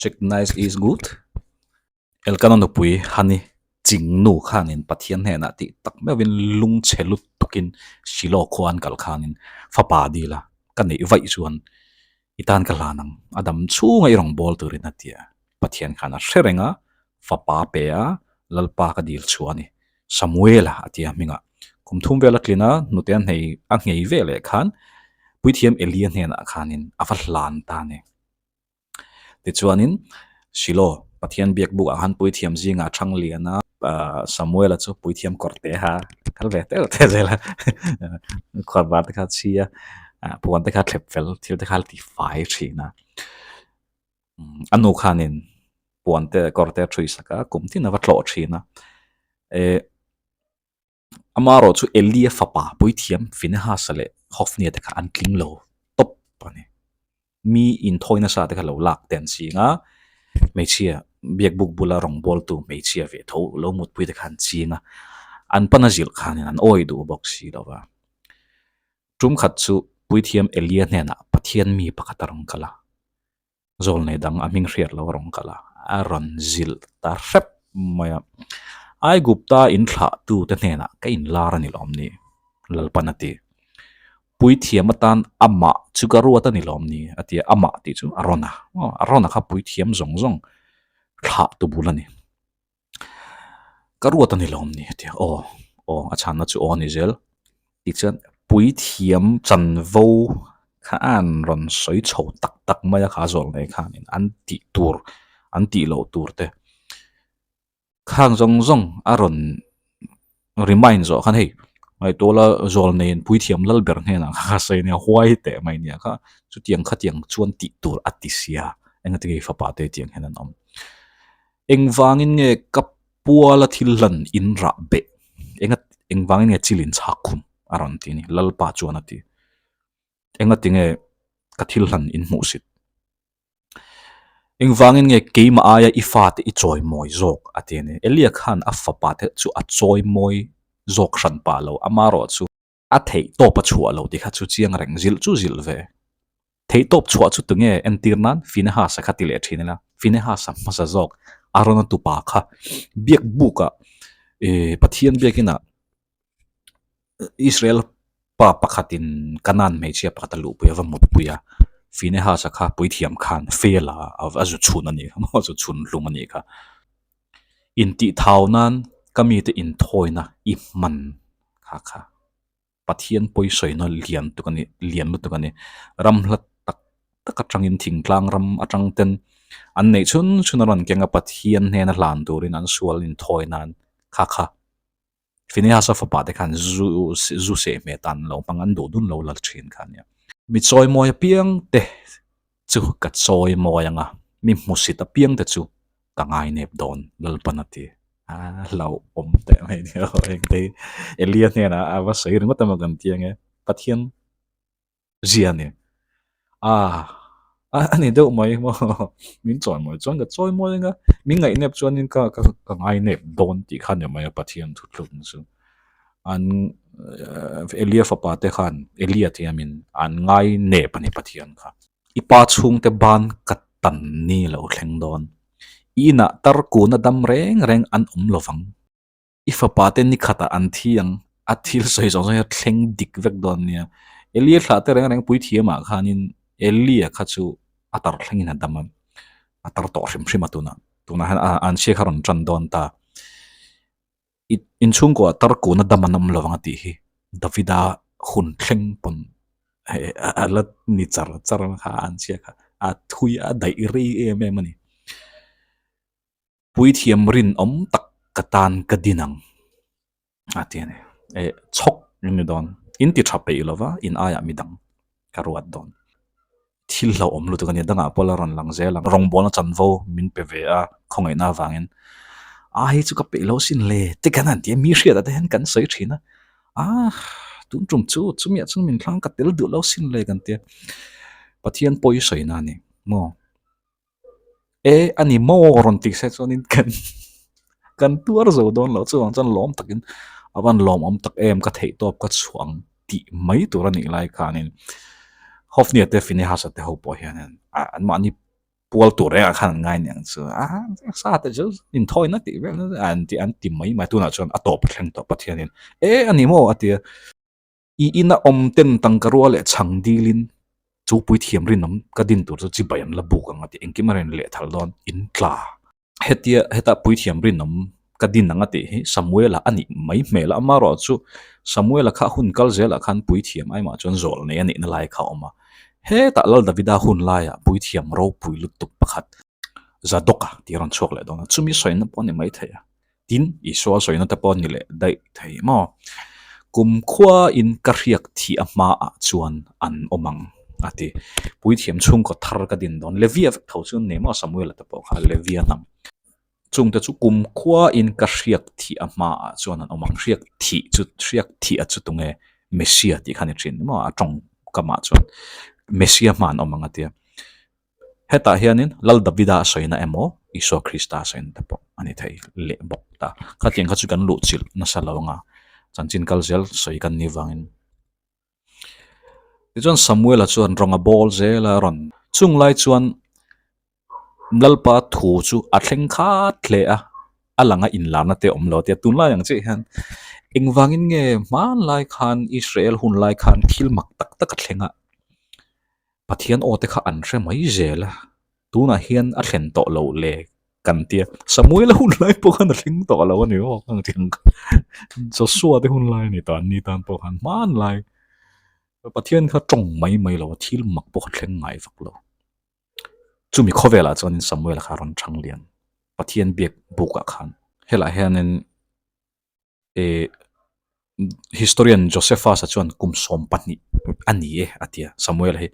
Check nice is good. Elkana nupui Hani chingnu khanin Pathian hnenah tih tak meuhin lungchhe lut tukin Shiloh khua an kal khanin fapa dil a, ka neih vaih chuan i tan ka hlan ang, a dam chhunga i rawn bawl turin a ti a. Pathian khan a hre reng a, fapa pe a, Lalpa ka dil chhuah a ni. Samuela a ti a hmingah. Kum thum vel a tlin a, hnute a hnei a nghei ve leh khan Puithiam Elia hnenah khanin a va hlan ta a ni. Tichuanin Shiloh Pathian biak bukah khan Puithiam zingah a thang lian a, Samuela chu Puithiam kawr te ha kal ve teuh teuh zel a, khuar var te kha a chhi a, puan te kha a thlep fel thil te kha a ti fai thin a. A nu khanin puan te kawr te a thui sak a, kum tin a va tlawh thin a. Eh. Amaherawh chu Elia fapa puithiam Finehasa leh Hofnia te kha an tling lo tawp a ni. Mi inthawi nasa te kha lo lak te an ching a, hmeichhia biakbuk bula rawngbawltu hmeichhia ve tho lo mutpui te kha an ching a, an pana zilh khanin an awi duh bawk si lo va. Tum khat chu puithiam Elia hnenah Pathian mi pakhat a rawn kal a. Zawlnei dang a hming hriat lo a rawn kal a, a rawn zilh ta hrep mai a. Aigupta in thlahtute hnenah ka inlar a ni lawm ni? Lalpan a ti. Puithiam atan amah chu ka ruat a ni lawm ni? a ti a, amah tih chu Arona. Aw, Arona kha puithiam zawng zawng thlahtu bul a ni. Ka ruat a ni lawm ni a ti a, aw aw a chhanna chu aw a ni zel. Tichuan puithiam chanvo kha an rawn sawi chho tak tak mai a kha zawk nei khanin an tih tur an tih loh tur te khang zawng zawng a rawn remind zawh khan hei ngaihtuah la zawl neiin puithiam lal ber hnenah kha sawi ania huai teh mai nia kha chutiang khatiang chuan tih tur a ti sia engati nge fapa te tiang hian an awm. Engvangin nge ka puala thil hlan in rah beh? Enga engvangin nge chil in chhak khum? a rawn ti a ni. Lalpa chuan a ti. Engati nge ka thil hlan in hmuh sit? Engvangin nge keimah aia i fate i chawimawi zawk? a ti a ni. Elia khan a fapa te chu a chawimawi zawk hran pah lo, amaherawh chu A theih tawp a chhuah lo tih kha chu chiang reng zilh chu zilh ve. Theih tawp chhuah chu tunge entir nan Finehasa kha ti leh thin ila, Finehasa hmasa zawk Arona tupa kha biak bukah eh Pathian biakinah Israel pa pakhatin Canaan hmeichhia pakhat a luhpui a va mutpui a, Finehasa kha puithiam khan fail a a zu chhun a nih kha maw a zu chhun hlum a nih kha. Intihthau nan ka mite inthawina i hman kha kha Pathian pawisawina lian tuk a ni lian lutuk a ni. Ram hla tak tak atangin thingtlang ram atang ten an neih chhun chhun a rawn keng a Pathian hnena hlan turin an sual inthawi nan kha kha Finehasa fapa te khan zu zu seh hmeh tan lo hmang an duh dun lo la thin kha ania. Mi chawimawi apiang te chu ka chawimawi anga, mi hmusit apiang te chu ka ngainep dawn Lalpan a ti. A hlauhawm teh mai nia aw engte Elia hnenah a va sawi ringawt emaw kan ti ange Pathian zia a ni. A a ni deuh mai maw min chawimawi chuan ka chawimawi anga min ngaihnep chuanin ka ka ka ngainep dawn tih kha ni mai a Pathian thuthlukna chu. An Elia fapa te khan Elia tih a min an ngainep a ni Pathian kha. I pa chhungte ban ka tan ni lo thleng dawn. I inah tarkuna dam reng reng an awm lovang. I fapa te ni khatah an thi ang, a thil sawi zawng zawng hi a thleng dik vek dawn nia. Elia thlah te reng reng puithiamah khanin Elia kha chu a tar thlengin a dam a, a tar tawh hrim hrim a tunah. Tunah hian an chhia kha rawn tan dawn ta. I inchhungkuah tar kuna dam an awm lo ang a tih hi Davida hun thleng pawn a la ni char char ang kha an chhia kha a thui a daih rei em em a ni. Puithiam rinawm tak ka tan ka din ang a ti a ni. Eh chhawk in ni dawn, in ti tha peih lova in aiah midang ka ruat dawn. Thil hlauhawm lutuk a ni, dangah pawh la rawn lang zel ang. Rawngbawlna chanvo min pe ve a khawngaihna avangin a hei chu ka peih lo sin le te kan han ti a, mi hriatah te hian kan sawi thin a, ah tun tum chu chumiah chuan min thlang ka tel duh lo sin le kan ti a, Pathian pawi sawina a ni maw? E a ni maw rawn tih se chuanin kan kan tuar zo dawn lo chuvang chuan lawm takin a van lawmawm tak em ka theih tawp ka chhuang tih mai tur a nih lai khanin Hofnia te Finehasa te ho pawh hianin an mahni. Pual tur rengah khan an ngai niang chu a sa te chu inthawina tih vel an ti an ti mai mai tunah chuan a tawp a thleng tawh Pathianin e a ni maw a ti a i ina awm ten tangka rua leh chhang dilin chu puithiam rinawm ka din tur chu chibai an la buk ang a ti engkim a rawn lehthal dawn in tla. Hetia heta puithiam rinawm ka din ang a tih hi Samuela a nih mai hmel a, amaherawh chu Samuela kha hun kal zelah khan puithiam aimah chuan zawlh nei a nihna lai kha a awm a. Hetah Lal Davida hun laiah puithiam ropui lutuk pakhat Zadoka tih a rawn chhuak leh dawn a, chumi sawina pawh a ni maithei a. Tin, Isua sawina te pawh a ni leh daih thei maw? Kum khuain ka hriak thih a hmaah chuan an awm ang, a ti. Puithiam chhungkaw thar ka din dawn. Levia vek tho chu an nei maw? Samuela te pawh kha Levia hnam. Chungte chu kum khuain ka hriak thih a hmaah chuan an awm ang. Hriak thih chu, hriak thih a chu tunge? Messia tih kha a ni thin maw? A tawngkamah chuan Messia hma an awm ang a tia. Hetah hianin Lal Davida a sawina emaw Isua Krista a sawina te pawh a ni thei leh bawk ta. Khatiang kha chu kan luh chilh nasa lo anga chanchin kal zel sawi kan nih vangin. Tichuan Samuela chuan rawng a bawl zel a rawn chung lai chuan Lalpa thu chu a thleng khat hle a, a lang a inlarna te a awm lo a tia tunlai ang chiah hian engvangin nge hmanlai khan Israel hun lai khan thil mak tak tak a thleng a. Pathian aw te kha an hre mai zel a, tunah hian a thlen tawh loh le kan tia. Samuel-a hun lai pawh khan a thleng tawh lo a ni maw ang tih ang kha. Joshua te hun lai a ni tawh an ni tan pawh khan hmanlai. Pathian kha tawng mai mai lo a, thil mak pawh kha thleng ngai vak lo. Chumi khawvelah chuanin Samuel-a kha a rawn chang lian Pathian biak bukah khan. Helaiah hianin eh historian Josephus-a chuan kum 12 a ni e a ti a Samuel hi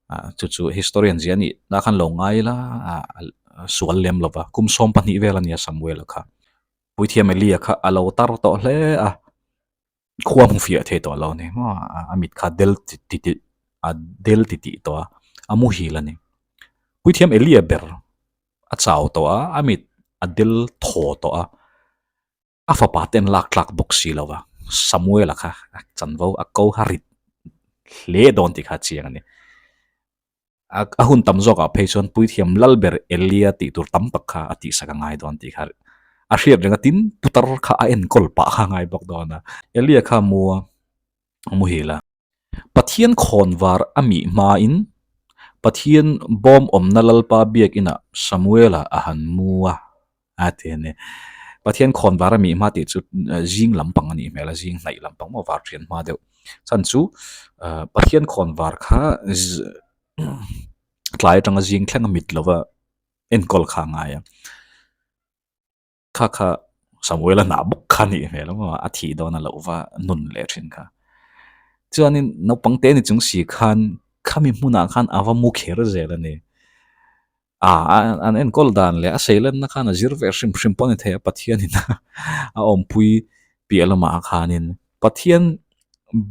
ah chu chu historian zia a nih na khan lo ngai la ah sual lem lo va kum 12 vel a nia Samuel-a kha puithiam Elia kha a lo tar tawh hle a khua hmu fiah thei tawh lo a ni maw a mit kha del ti ti a del ti tih tawh a a muhil a ni puithiam Elia ber a chau tawh a a mit a del thaw tawh a. A fapa te an lak tlak bawk si lo va, Samuela kha a chanvo a ko kha rit hle dawn tih kha a chiang a ni. A hun tam zawkah phei chuan puithiam Lalber Elia tih tur tam tak kha a tihsak a ngai dawn tih kha a hriat reng a, tin putar kha a enkawl pah kha a ngai bawk dawn a. Elia kha a mu a, a muhil a. Pathian khawnvar a mih hmain Pathian bawm awmna Lalpa biakinah Samuela a han mu a, a ti a ni. Pathian khawnvar a mih hma tih chu zing lampang a nih hmel a, zing hnaih lampang maw var thian hma deuh. Chhan chu Pathian khawnvar kha tlai atanga zing thleng a mit lova enkawl kha a ngai a. Kha kha Samuel-a hnah bawk kha nih hmel a maw a thih dawn a loh va nun leh thin kha. Chuanin naupang te ni chung si khan khami hmunah khan a va mu kher zel a ni. Ah an enkawl dan leh a seilenna khan a zir ve hrim hrim pawh a ni thei a Pathianin a awmpui piah lamah khanin Pathian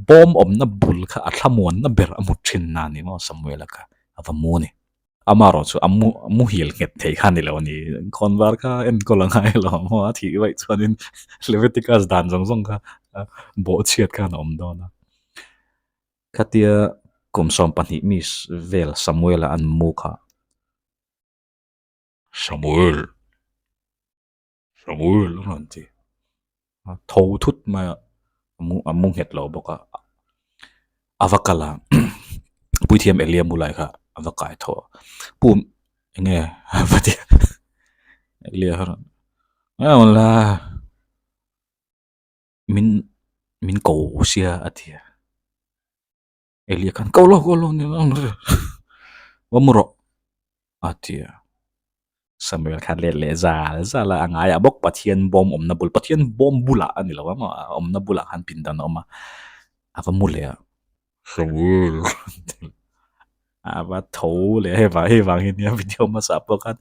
bawm awmna bul kha a thlamuanna ber a hmu thin a ni maw Samuel-a kha a va mu a ni. Amaherawh chu a mu muhil nghet thei kha a ni lo a ni. Khawnvar kha enkawl a ngai lo ang maw a thih vaih chuanin Leviticus dan zawng zawng kha bawhchhiat khan a awm dawn a. Khatia kum 12 mi vel Samuel-a an mu kha. Samuel! Samuel a rawn ti. A tho thut mai a, a mu a mu nghet lo bawk a. A va kal a, puithiam Elia mu lai kha a va kai tho a. Pu eng nge a va ti a, Elia kha rawn eng la min min ko sia a ti a. Elia khan ko lo ko lo va mu rawh a ti a Samuel khan let leh zal zal a a ngaiah bawk Pathian bawm awmna bul Pathian bawm bulah a ni lo ang a awmna bulah khan pindan a awm a a va mu leh a Samuel a va tho leh a hei vang hei vang hi nia video hmasa pawh khan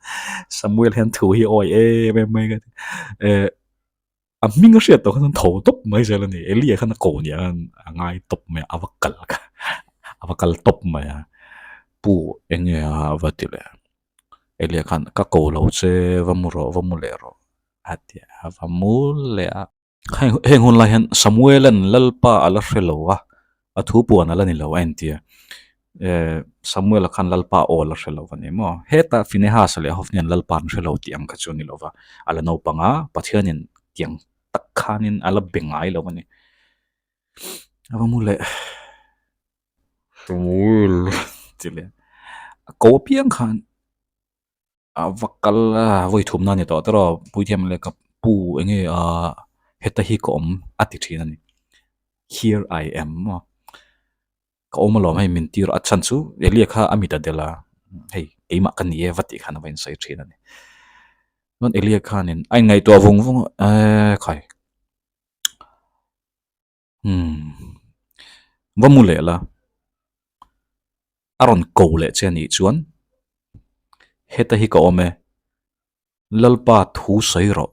Samuel hian thu hi a awi em em mai ka ti eh. A hming a hriat tawh khan tho tawp mai zel a ni. Elia khan a ko nia khan a ngai tawp mai a, a va kal kha a va kal tawp mai a. Pu eng nge a va ti leh a. Elia khan ka ko lo che va mu rawh va mu leh rawh a ti a, a va mu leh a. Heng heng hun lai hian Samuela'n Lalpa a la hre lo a, a thu puan a la ni lo a inti a. Samuel-a khan Lalpa aw la hre lo a ni maw? Heta Finehas-a leh Hofni-a'n Lalpa an hre lo tih ang kha chu a ni lo va, a la naupang a, Pathianin tiang tak khanin a la be ngai lo a ni. A va mu leh Samuel ti leh a ko apiang khan a va kal a, vawi thumna a ni tawh tawrh aw, Puithiam leh ka pu eng nge ah heta hi ka awm a ti thin a ni. Here I am maw? Ka awm alawm hei min tir a chhan chu Elia kha a mit a del a, hei keimah ka ni e va tih khan a va insawi thin a ni. Chuan Elia khanin a inngaihtuah vung vung a, eee khai. Umm va mu leh la, a rawn ko leh che anih chuan heta hi ka awm e, Lalpa thu sawi rawh,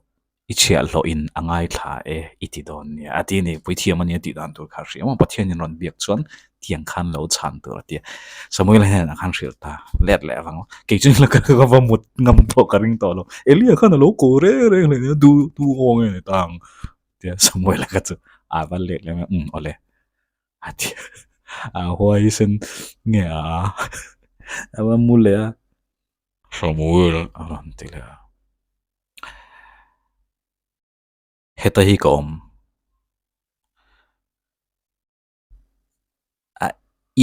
i chhiahhlawh in a ngaithla e i ti dawn nia a ti a ni, Puithiam a nia tih dan tur kha a hria maw, Pathian in rawn biak chuan tiang khan lo chhan tur a ti a, Samuel hnenah khan hrilh ta let leh avang kei chu ka va mut ngam tawh ka ring tawh lo, Elia khan a lo ko reng reng hle nia du du aw nge ni ta ang. Tia Samuel a kha chu a va let leh mai a, umm awle a ti a huaisen nge a a va mu leh a, Samuel a rawn ti leh a, heta hi ka awm. A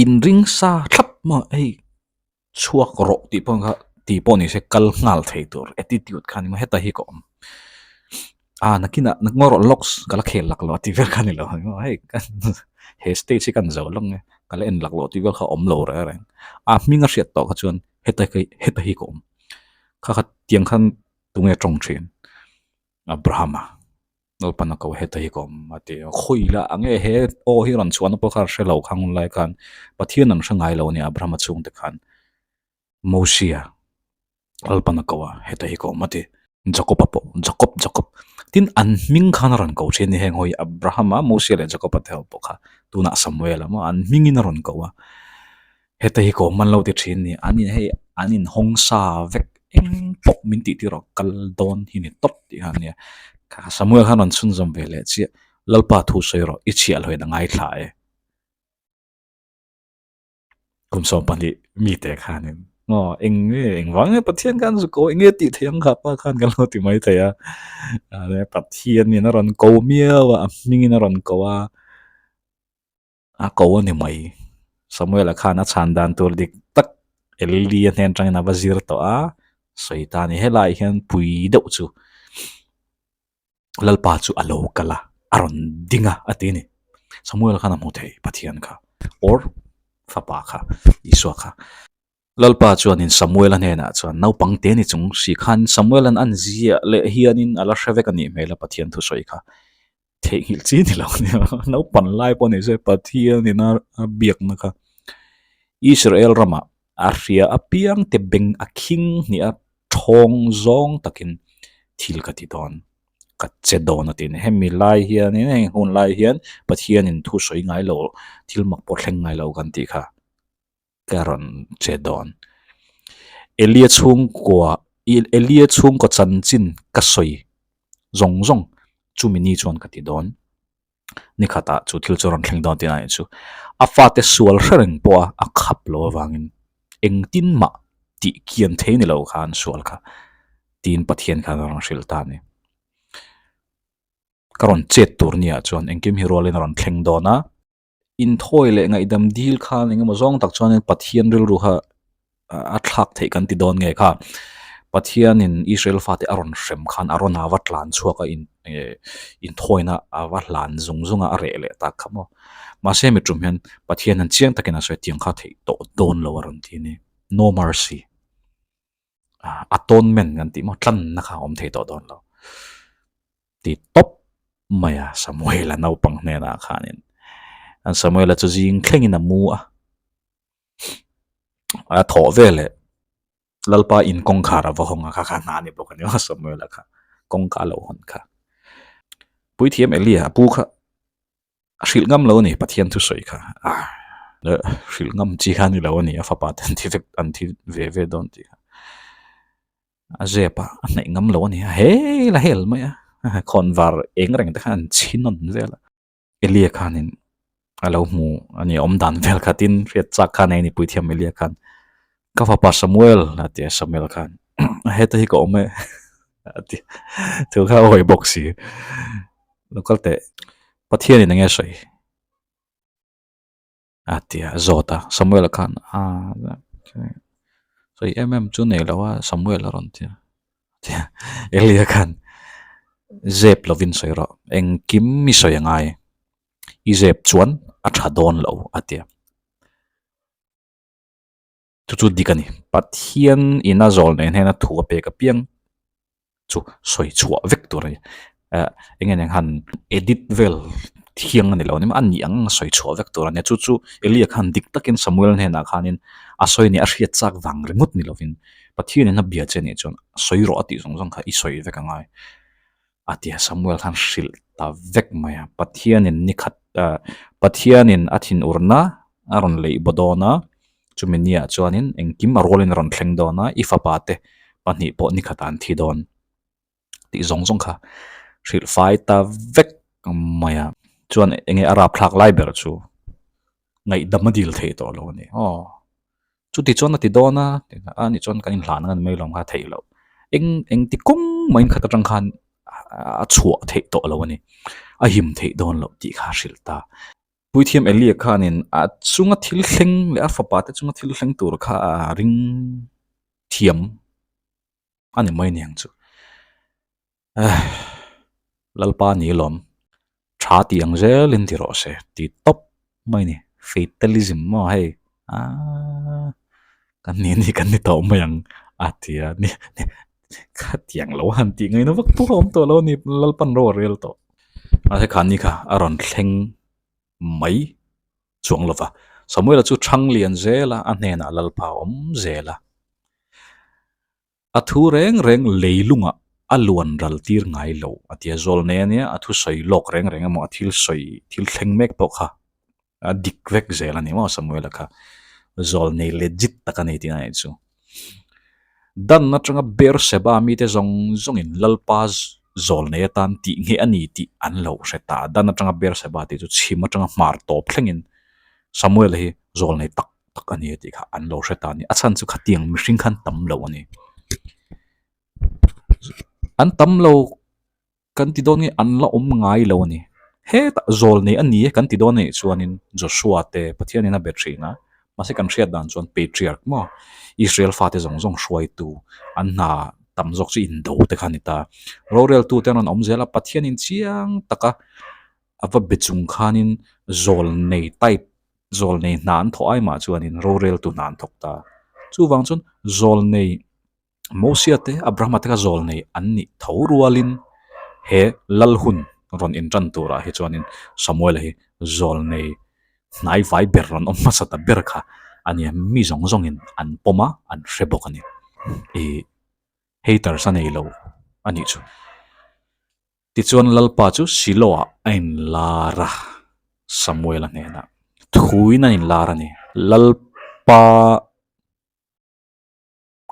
inring sa thlap maw hei chhuak rawh tih pawh kha tih pawh ni se kal nghal thei tur attitude kha a ni maw heta hi ka awm a nakinah ngaw rawh lawks ka la khel lak lo a tih vel kha a ni lo hei he stage hi ka an zo lawng e ka la en lak lo tih vel kha a awm lo reng reng a hming a hriat tawh kha chuan heta hi heta hi ka awm kha kha tiang khan tunge tawng thin Abraham-a. Naupang a ko heta hi ka awm a ti a, khawi la ang e he aw hi rawn chhuahna pawh kha a hre lo khang hun lai khan Pathian an hre ngai lo a nia Abraham-a chhungte khan Mosia Lalpan a ko a heta hi ka awm a ti. Jakob-a pawh Jakob Jakob tin an hming khan a rawn ko thin a ni heng hawi Abraham-a Mosia leh Jakob-a te ho pawh kha tunah Samuel-a maw an hmingin a rawn ko a. Heta hi ka awm an lo ti thin ni, an in hei an in hawng sa vek eng pawh min tih tir rawh kal dawn hi ni tawp tih kha a nia. Samuel khan rawn chhunzawm ve leh chiah, Lalpa thu sawi rawh i chhiahhlawhin a ngaithla e. Kum 12 mite khanin aw eng nge engvang nge Pathian khan zu ko eng nge tih theih ang kha pa khan kan lo ti mai thei a. Pathianin a rawn ko miau a, a hmingin a rawn ko a. A ko a ni mai. Samuel-a khan a chhan dan tur dik tak Eli-a hnen atangin a va zir tawh a, sawi ta a ni. Helaiah hian pui deuh chu Lalpa chu a lo kal a, a rawn ding a a ti a ni. Samuel-a khan a hmu thei Pathian kha or fapa kha Isua kha. Lalpa chuanin Samuel-a hnenah chuan naupang te ni chung si khan Samuel-a'n an ziah leh hianin a la hre vek a nih hmel a Pathian thusawi kha. Theihnghilh chi ni lo nia, naupan lai pawh ni se Pathianin a biakna kha Israel ramah a hria apiang te beng a khing hnih a thawng zawng takin thil ka ti dawn, ka che dawn a ti a ni. Hemi lai hianin heng hun lai hian Pathianin thu sawi ngai lo, thil mak pawh thleng ngai lo kan tih kha. Ka rawn che dawn. Elia chhungkua Elia chhungkaw chanchin ka sawi zawng zawng chumi ni chuan ka ti dawn. Ni khatah chu thil chu rawn thleng dawn tih a nih chu. A fate sual hre reng pawh a a khap lo avangin engtin mah tih kian thei ni lo khan sual kha tiin Pathian khan a rawn hrilh ta a ni. Ka rawn chet tur niah chuan engkim hi rualin a rawn thleng dawn a. Inthawi leh ngaihdam dil khan eng emaw zawng tak chuanin Pathian rilru kha a thlak theih kan ti dawn nge kha. Pathianin Israel fate a rawn hrem khan a rawn a va tlan chhuak a inthawina a va hlan zung zung a a reh leh tak kha maw. Mahse mi tum hian Pathian hian chiang takin a sawi tiang kha theih tawh dawn lo a rawn ti a ni. No mercy. Atonement kan tih maw tlanna kha a awm thei tawh dawn lo. Ti tawp mai a Samuela naupang hnenah khanin an Samuela chu zing thlengin a mu a, a thawh veleh Lalpa in kawngkhar a va hawng a kha kha hna a ni bawk a ni maw Samuela kha kawngka a lo hawn kha. Puithiam Elia a pu kha A hrilh ngam lo a ni Pathian thusawi kha a hrilh ngam chi kha a ni lo a ni a fapa te an thi vek an thi ve ve dawn tih kha a zep a a hnaih ngam lo a ni a hel a hel mai a khawn var eng reng te khan an chhi nawn vel a Elia khanin. A lo hmu a ni awm dan vel kha tin hriat chak khan a inipui thiam Elia khan ka fapa Samuel a ti a Samuel khan heta hi ka awm e a ti thu kha a awi bawk si lo kal teh Pathianin eng nge a sawi a ti a zawt a Samuel khan ah sawi em em chu nei lo a Samuel a rawn ti a Elia khan zep lovin sawi rawh engkim i sawi a ngai i zep chuan a tha dawn lo a ti a chu chu dik a ni Pathian ina zawl nei hnena thu a pek apiang chu sawi chhuah vek tur a ni eh eng nge han edit vel thiang a ni lo a ni a nih ang sawi chhuah vek tur a ni chu chu Elia khan dik takin Samuel hnenah khanin a sawi nih a hriat chak vang ringawt ni lovin Pathian in a bia che nih chuan sawi rawh a tih zawng zawng kha i sawi vek angai a ti a Samuel khan hrilh ta vek mai a Pathianin ni khat ah Pathianin a thinurna a rawn leih baw dawn a chumi niah chuanin engkim a rualin a rawn thleng dawn a i fapa te pahnih pawh ni khatah an thi dawn tih zawng zawng kha hrilh fai ta vek mai a chuan eng nge a rapthlak lai ber chu ngaihdam a dil thei tawh lo a ni aw. Chuti chuan a ti dawn a, a nih chuan kan inhlan ang a ni mai lawm kha a theih loh. Eng engti kawng mahin khat atang khan a chhuah theih tawh lo a ni. A him theih dawn loh tih kha a hrilh ta. Puithiam Elia khanin a chunga thil thleng leh a fapa te chunga thil thleng tur kha a ring thiam a ni mai aniang chu. Lalpa ni lawm tha tih ang zelin ti rawh se ti tawp mai a ni fatalism maw hei aaa kan ni ni kan ni tawh mai ang a ti a ni khatiang lo han tih ngaihna vak pawh a awm tawh lo a ni Lalpan ro a rel tawh mahse kha ni kha a rawn thleng mai chuang lo va Samuela chu thang lian zel a a hnenah Lalpa a awm zel a. A thu reng reng leilungah a luan ral tir ngai lo a ti a, zawl nei a nia, a thu sawi lawk reng reng emaw a thil sawi thil thleng mek pawh kha a dik vek zel a ni maw Samuela kha zawl nei legit tak a ni tih a nih chu. Dan atanga Beersheba mite zawng zawngin Lalpa zawl nei atan tih nge a ni tih an lo hre ta a, Dan atanga Beersheba tih chu chhim atanga hmar tawp thlengin Samuela hi zawl nei tak tak a ni a tih kha an lo hre ta a ni. A chhan chu khatiang mihring khan tam lo a ni. An tam lo kan ti dawn nge an la awm ngai lo a ni. Hetah zawl nei a ni e kan ti dawn anih chuanin Joshua te Pathianin a be thin a, mahse kan hriat dan chuan patriarch maw Israel fate zawng zawng hruaitu an hna tam zawk chu indo te kha a ni ta. Roreltu te an rawn awm zel a, Pathianin chiang taka a va be chung khanin zawl nei type Zawlnei hna an thawh ai mah chuanin roreltu hna an thawk ta. Chuvang chuan zawlnei Mosia te Abrahama te kha zawlnei an nih tho rualin he lal hun rawn intan turah hi chuanin Samuela hi zawlnei hnai vai ber rawn awm hmasa ta ber kha a nia. Mi zawng zawngin an pawm a, an hre bawk a ni. Ih haters a nei lo a nih chu. Tichuan Lalpa chu Shiloh-ah a inlar a, Samuel-a hnenah thuin a inlar a ni. Lalpa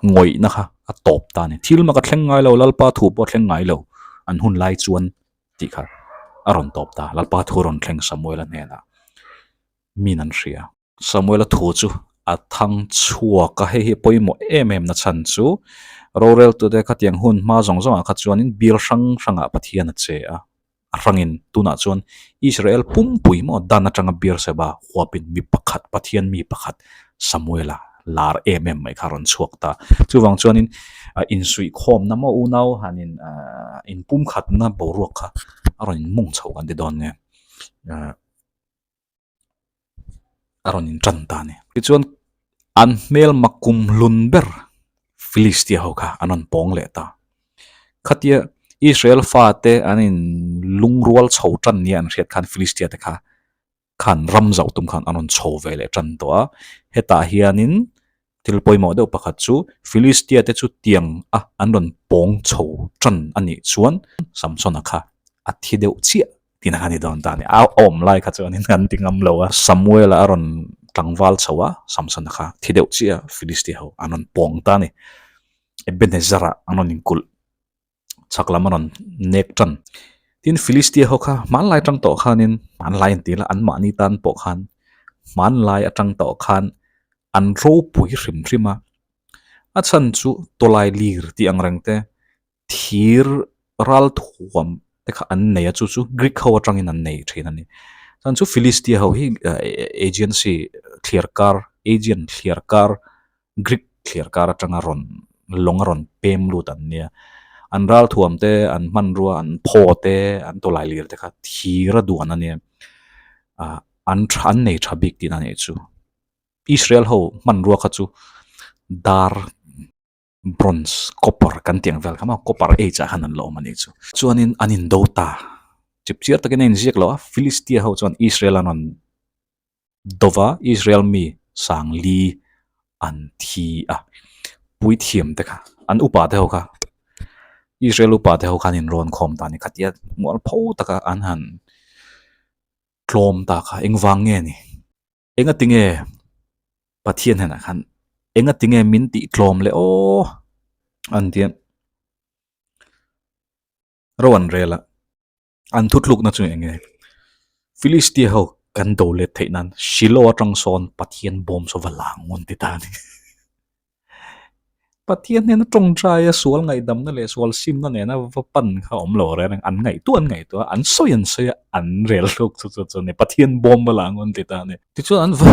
ngawihna kha a tawp ta a ni. Thil mak a thleng ngai lo, Lalpa thu pawh a thleng ngai lo, an hun lai chuan tih kha a rawn tawp ta. Lalpa thu a rawn thleng Samuel-a hnenah min an hria. Samuela thu chu a thang chhuak a, hei hi pawimawh em em na chhan chu roreltute khatiang hun hma zawng zawngah kha chuanin bial hrang hrangah Pathian a che a, a hrangin tunah chuan Israel pumpui maw dan atanga Beersheba huapin mi pakhat Pathian mi pakhat Samuela lar em em mai kha a rawn chhuak ta. Chuvang chuanin insuihkhawmna maw unau hanin inpumkhatna boruak kha a rawn inmung chho kan ti dawn nge. a rawn in tan ta a ni. Tichuan an hmelma kum hlun ber Philistia ho kha an rawn pawng leh ta. Khatia Israel fate an in lungrual chho tan nia an hriat khan Philistia te kha khan ram zauh tum khan an rawn chho ve leh tan tawh a. Hetah hianin thil pawimawh deuh pakhat chu Philistia te chu tiang a an rawn pawng chho tan a nih chuan Samsona kha a thi deuh chiah Tina kha ni dawn ta a ni. A awm lai kha chuanin an ti ngam lo a. Samuel-a a rawn tlangval chho a, Samson-a kha thi deuh chiah a, Philistia ho an rawn pawng ta a ni. Ebenezer-ah an rawn inkulh chhak lam a rawn nek tan. Tin, Philistia ho kha hmanlai atang tawh khanin, hmanlai an ti la, anmahni tan pawh khan hmanlai atang tawh khan an ropui hrim hrim a. A chhan chu tawlai lir tih ang reng te, thir ral thuam te kha an nei a, chu chu Greek ho atangin an nei thin a ni. Chuan chu Philistia ho hi Aegean Sea thliar kar, Aegean thliar kar Greek thliar kar atanga rawn lawng a rawn pem lut an nia. An ralthuam te, an hmanrua, an phaw te, an tawlai lir te kha thir a duan a nia. Ah an tha an nei tha bik tihna a nih chu. Israel ho hmanrua kha chu dar, bronze, copper kan tih ang vel kha maw copper age ah khan an la awm a nih chu. Chuanin an indo ta. Chipchiar takin a inziak lo a, Philistia ho chuan Israel an rawn Dova Israel mi Sangli an thi a, puithiam te kha, an upa te ho kha, Israel upa te ho khan in rawn khawm ta a ni, khatia mualpho taka an han tlawm ta kha engvang nge ni? Engati nge Pathian hnenah khan engati nge min tih tlawm le aw an ti a, ro an rel a. An thutlukna chu eng nge? Philistia ho kan do let theih nan Shiloh atang sawn Pathian bawm saw va lang ngun ti ta a ni. Pathian hnena tawngtai a sual ngaihdamna leh sual simna nena va pan kha awm lo reng reng. An ngaihtuah an ngaihtuah a, an sawi an sawi a, an rel hluk chu chu chu a ni. Pathian bawm va lang ngun ti ta a ni. Tichuan an va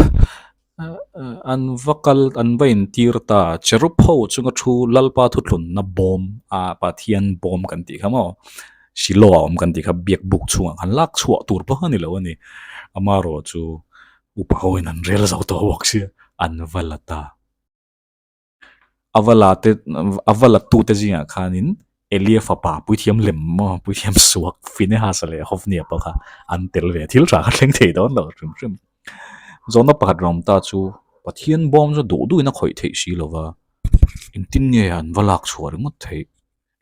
An va kal an va intir ta cherub ho chunga thu Lalpa thuthlunna bawm a Pathian bawm kan tih kha maw Shiloh a awm kan tih kha biak buk chhungah khan lak chhuah tur pawh a ni lo a ni amaherawh chu upa hoin an rel zo tawh bawk sia an va la ta. A va la te a va la tute zingah khanin Elia fapa puithiam lem maw puithiam suak Finehas leh Hofnia pawh kha an tel ve a thil tha kha thleng thei dawn lo hrim hrim. Zawhna pakhat rawng ta chu Pathian bawm chu duh duhin a khawih theih si lo va, engtin nge an va lak chhuah ringawt theih?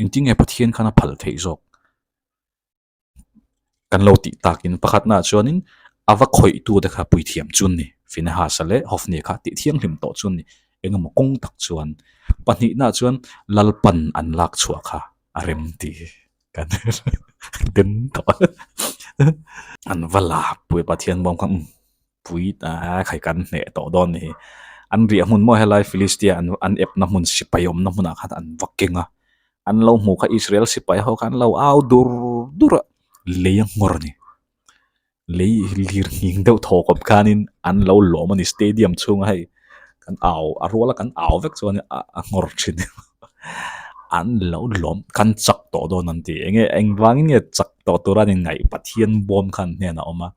Engtin nge Pathian khan a phal theih zawk? Kan lo tih takin pakhatnaah chuanin a va khawihtute kha puithiam chu an ni, Finehasa leh Hofnia kha tih thianghlim tawh chu an ni, engemaw kawng tak chuan pahnihnaah chuan Lalpan an lak chhuah kha a rem tih kan den tawh a, an va la pui Pathian bawm kha umm pui ta khai kan hneh tawh dawn ni hi, an riah hmun maw helai Philistia an epna hmun sipai awmna hmunah khan an va keng a. An lo hmuh kha Israel sipai ho kha an lo au dur dur a, lei a nghawr a ni. Lei lir nghing deuh thaw kawp khanin an lo lawm a ni stadium chhunga hei kan au a ruala kan au vek chuan a nghawr thin an lo lawm kan chak tawh dawn an ti enge engvangin nge chak tawh tura an inngaih Pathian bawm khan hnenah a awm a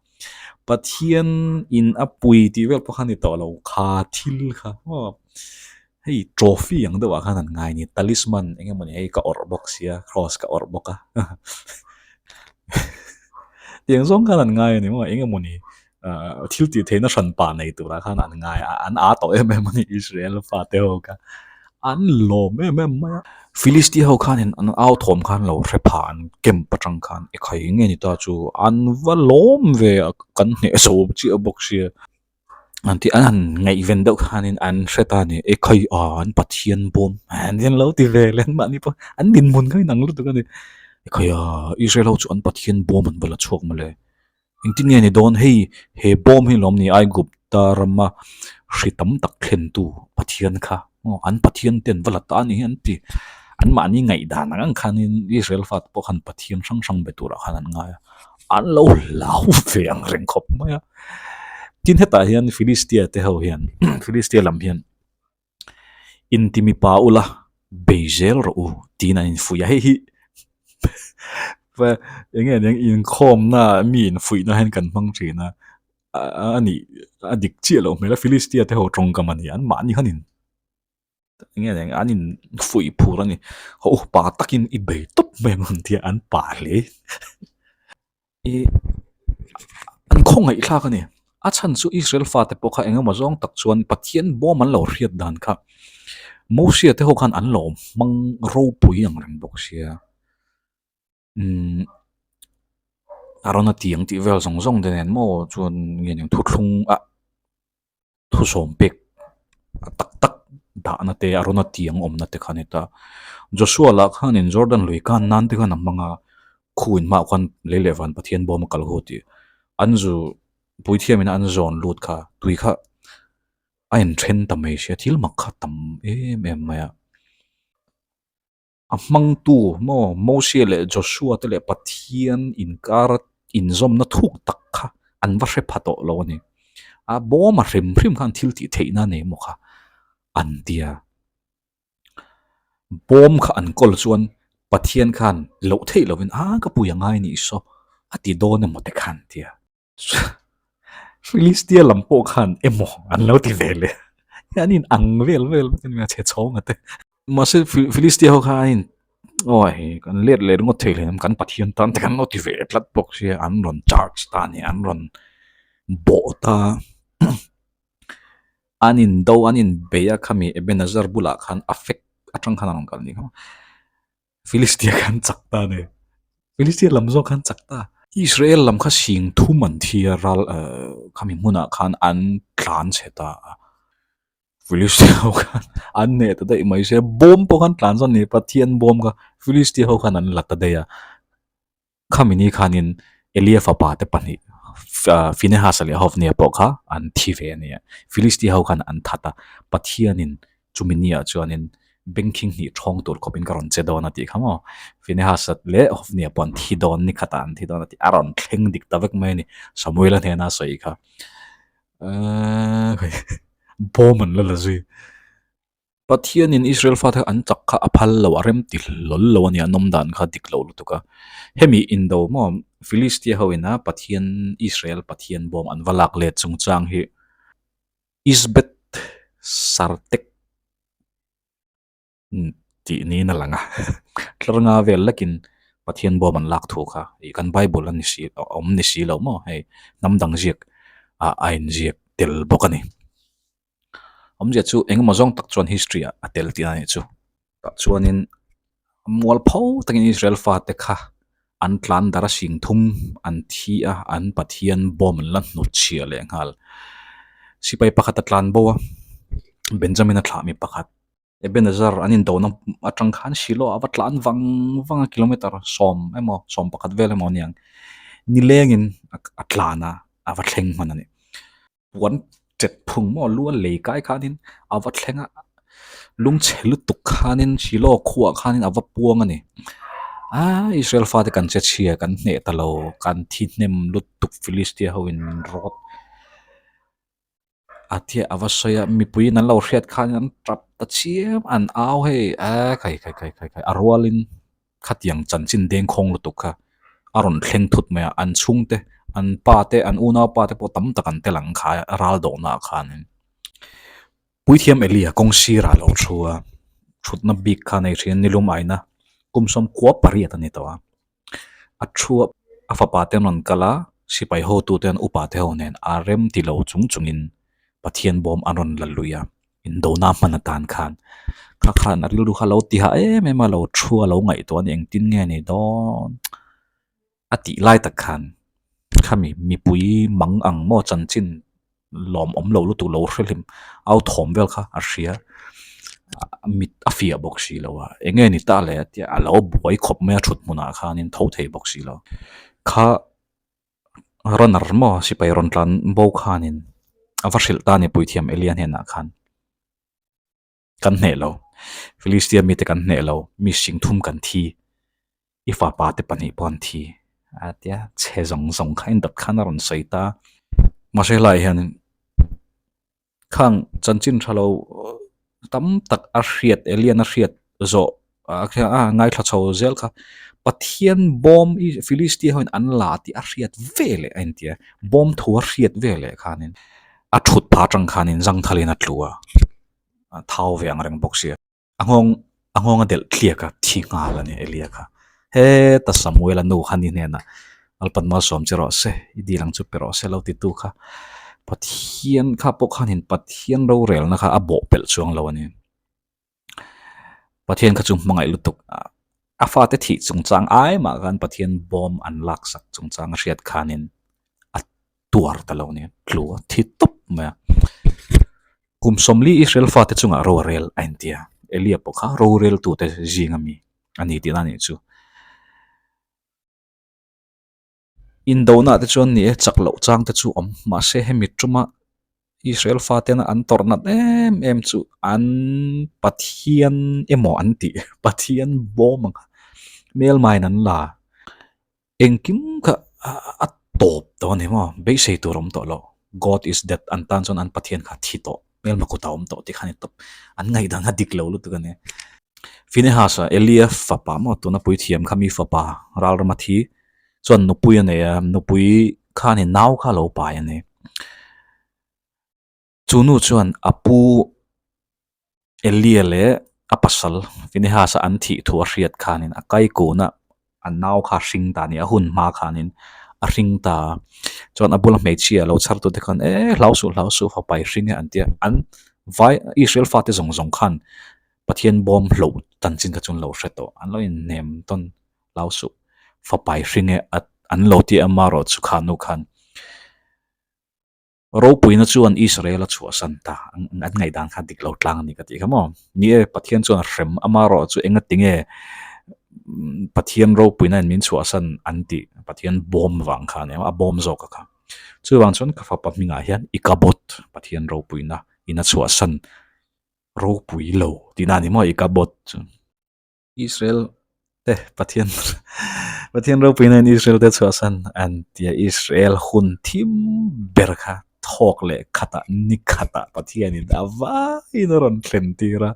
Pathian in a pui tih vel pawh kha a ni tawh lo kha thil kha maw. Hei trophy ang deuh ah khan an ngai a ni talisman eng emawni hei ka awrh bawk sia cross ka awrh bawk a tiang zawng khan an ngai a ni maw eng emawni ah thil tih theihna hran pa nei turah khan an ngai a an aa tawh em em a ni Israel fate ho kha an lawm em em mai a. Philistia ho khanin an au thawm khan lo hre pha an camp atang khan ekhai nge ni ta chu an va lawm ve a kan hneh zo chiah bawk sia. An tih an han ngaihven deuh khanin an hre ta a ni e khawi a an Pathian bawm an hian lo ti ve leh mahni pawh an dinhmun kha inang lutuk a ni e khawi a Israel ho chu an Pathian bawm an va la chhuak mawle engtin nge ni dawn hei he bawm hi lawm ni Aigupta rama hri tam tak thlentu Pathian kha aw an Pathian te an va la ta a ni hi an ti an mahni ngaihdan ang ang khanin Israel fate pawh khan Pathian hrang hrang be turah khan an ngai a. An lo hlau ve ang reng khawp mai a. Tin hetah hian Philistia te ho hian Philistia lam hian inti mipa ula bei zel rawh u tiin an infuih a. Hei hi eng nge aniang inkhawmna mi infuihna hian kan hmang thin a. A nih a dik chiah loh hmel a Philistia te ho tawngkam a ni. Anmahni khan in Eng nge eng an in fuih phur a ni. Haw u pa takin i bei tawp mai ang an tia an pa hle. I an khawngaih thlak a ni. A chhan chu Israel fate pawh kha eng emaw zawng tak chuan Pathian bawm an lo hriat dan kha Mosia te ho khan an lo hmang ropui ang reng bawk sia. Umm a rawn a ti ang tih vel zawng zawng te nen maw chuan nge ni thuthlung ah thusawm pek tak tak dahna te a rawn a ti ang awmna te kha a ni ta. Joshua lah khanin Jordan lui kan nan te khan a hmang a. Khu in hmaah khuan lei leh van Pathian bawm a kal hu tih an zu puithiam in an zawn lut kha tui kha a inthen ta mai sia thil mak kha tam em em mai a. A hmangtu maw Mosia leh Joshua te leh Pathian inkar inzawmna thuk tak kha an va hre pha tawh lo a ni. A bawm a hrim hrim khan thil tih theihna a nei maw kha an tia. Bawm kha an kawl chuan Pathian khan loh theih lovin a ka pui a ngai nih saw a ti dawn emaw te khan tia. Philistia lam pawh khan emaw an lo ti ve leh an in ang vel vel vek a nia chhe chhawng a te. Mahse Philistia ho kha an in aw hei kan let leh ringawt thei hlei kan Pathian tan te khan an lo ti ve tlat bawk sia an rawn charge ta a ni an rawn bawh ta. An indo an inbei a khami Ebenezer bulah khan Afek atang khan a rawn kal a nih kha. Philistia khan chak ta a ni. Philistia lam zawk khan chak ta. Israel lam kha sing thum an thi a ral eh khami hmunah khan an tlan chhe ta a. Philistia ho khan an hneh ta daih mai se bawm pawh khan tlan zawk a ni Pathian bawm kha Philistia ho khan an la ta daih a. Khami ni khanin Elia fapa te pahnih Phinehas leh Hophnia pawh kha an thi ve a ni a. Philistia ho khan an that a, Pathianin chumi niah chuanin bengkhing hnih ṭhawng tur khawpin ka rawn che dawn a tih kha maw. Phinehas leh Hophnia pawh an thi dawn, ni khatah an thi dawn a tih a rawn thleng dik ta vek mai a ni. Samuela hnena sawi kha bawm an la la zui. Pathianin Israel fate an chak kha a phal lo, a rem ti hlawl lo a ni, an awm dan kha dik lo lutuk a. Hemi indo maw Philistia ho ina Pathian Israel Pathian bawm an va lak let chungchang hi Isbeth Sartek tih niin a lang a, tlarnga vel lekin Pathian bawm an lak thu kha ih kan Bible a ni si awm ni si lo maw hei hnam dang ziak ah a inziak tel bawk a ni. Awmzia chu engemaw zawng tak chuan history ah a tel tih a nih chu. Tah chuanin mualpho takin Israel fate kha an tlan dar a sing thum an thi a, an Pathian bawm an la hnut chhia leh nghal. Sipai pakhat a tlan bo a, Benjamin a thlah mi pakhat. Ebenezer an indona atang khan Shiloh a va tlan vang vang a kilometer sawm emaw sawm pakhat vel emaw a niang. Nilengin a tlan a, a va thleng hman a ni. Puan chet phung maw lu a lei kai khanin a va thleng a, lungchhe lutuk khanin Shiloh khuaah khanin a va puang a ni. Aa Israel fate kan che chhia kan hneh ta lo, kan thi hnem lutuk Philistia ho in min rawt a tia a va sawi a, mipuiin an lo hriat khanin an tap ta chiam an au hei aa khai khai khai khai khai a rualin. Khatiang chanchin dengkhawng lutuk kha a rawn thleng thut mai a, an chhungte, an pa te, an unau pa te pawh tam tak an tel ang kha ral dawhnaah khanin. Puithiam Elia kawng sirah a lo thu a, thutna bik kha nei thin nilum aina kum sawmkua pariat a ni tawh a. A thu a, a fapa te an rawn kal a, sipai hotute an upa te ho nen a rem ti lo chung chungin Pathian bawm an rawn la lui a. Indona hman atan khan kha khan a rilru kha lo ti hah em em a lo thu a lo ngaihtuah a ni engtin nge ni dawn a tih lai tak khan khami mipui mang ang maw chanchin lawmawm lo lutuk lo hre hlim au thawm vel kha a hria mit a fiah bawk si lo a eng nge ni ta le a tia a lo buai khawp mai a thut hmunah khanin tho thei bawk si lo kha. Runner maw sipai rawn tlan bo khanin a va hrilh ta a ni puithiam Elia hnenah khan kan hneh lo Philistia mite kan hneh lo mi sing thum kan thi i fapa te pahnih pawh an thi a tia chhe zawng zawng kha in dawt khan a rawn sawi ta mahse helaiah hianin Khang chanchin tha lo tam tak a hriat Elian a hriat zawh a ngaithla chho zel kha Pathian bawm i Philistia hoin an la tih a hriat ve leh a intia bawm thu a hriat ve leh khanin a thut phah atang khanin zangthalin a tlu a a thau ve ang reng bawk sia. A nghawng a nghawng a delh thliak a, thi nghal a ni Elia kha. Heta Samuela nu kha ni hnenah Lalpan malsawm che rawh se, i dil ang chu pe rawh se lo titu kha Pathian kha pawh khanin Pathian rorelna kha a bawh pelh chuang lo a ni. Pathian kha chu hmangaih lutuk a, a fate thih chungchang ai mah khan Pathian bawm an laksak chungchang a hriat khanin a tuar ta lo a ni, tlu a thi tawp mai a. Kum sawmli Israel fate chungah ro a rel a intia. Elia pawh kha roreltute zinga mi a ni tihna a nih chu. Indona te chuan ni e chak loh chang te chu awm mahse hemi tuma Israel fatena an tawrh nat em em chu an Pathian emaw an tih Pathian bawm ang hmelmain an la engkim kha a tawp tawh a ni maw beisei tur a awm tawh lo God is dead an tan chuan an Pathian kha a thi tawh hmelma kut a awm tawh tih kha a ni tawp an ngaihdan kha dik lo lutuk a ni. Finehas-a Elia fapa maw tuna puithiam kha mi fapa ralrama thi chuan nupui a nei a, nupui khanin nau kha a lo pai a ni. Chu nu chuan a pu Elia leh a pasal Finehas-a an thih thu a hriat khanin a kaikuna a nau kha a hring ta a ni, a hun hma khanin a hring ta a. Chuan a bula hmeichhia lo chhar tute khan e hlau suh hlau suh fapa i hring e an ti a, an vai Israel fate zawng zawng khan Pathian bawm hloh dan chin kha chu an lo hre tawh, an lo inhnem tawn hlau suh fapa i hring e an lo ti a amaherawh chu kha nu khan Ropuina chuan Israel a chhuahsan ta an ngaihdan kha dik lo tlang a ni ka tih kha maw. Ni e, Pathian chuan a hrem amaherawh chu enga tinge Pathian ropuina in min chhuahsan an tih Pathian bawm vang kha a ni a, a bawm zawk a kha. Chuvang chuan ka fapa hmingah hian Ikabod, Pathian ropuina in a chhuahsan ropui lo tihna a ni maw Ikabod chu. Israel te Pathian Pathian ropuina in Israel te chhuahsan an tia Israel hun thim ber kha thawk leh khatah ni khatah Pathian in a vaiin a rawn thlen tir a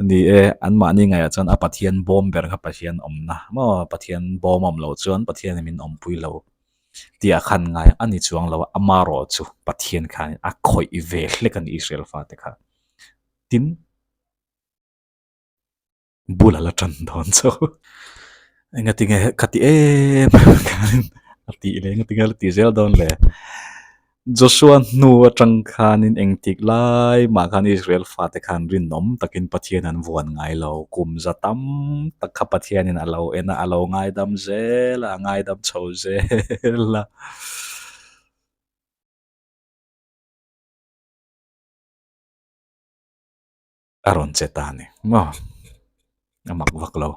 ni e anmahni ngaihah chuan a Pathian bawm ber kha Pathian awmna maw Pathian bawm a awm loh chuan Pathian in min awmpui lo tih ah khan ngai a ni chuang lo a amaherawh chu Pathian khan a khawih ve hlek a ni Israel fate kha tin. Bul a la tan dawn chauh. Engatinge ka ti em khanin a tih leh engatinge a la tih zel dawn le. Joshua hnu atang khanin engtik lai mah khan Israel fate khan rinawm takin Pathian an vuan ngai lo. Kum za tam tak kha Pathianin a lo en a, a lo ngaidam zel a, a ngaidam chho zel a. A rawn che ta a ni maw a mak vak lo.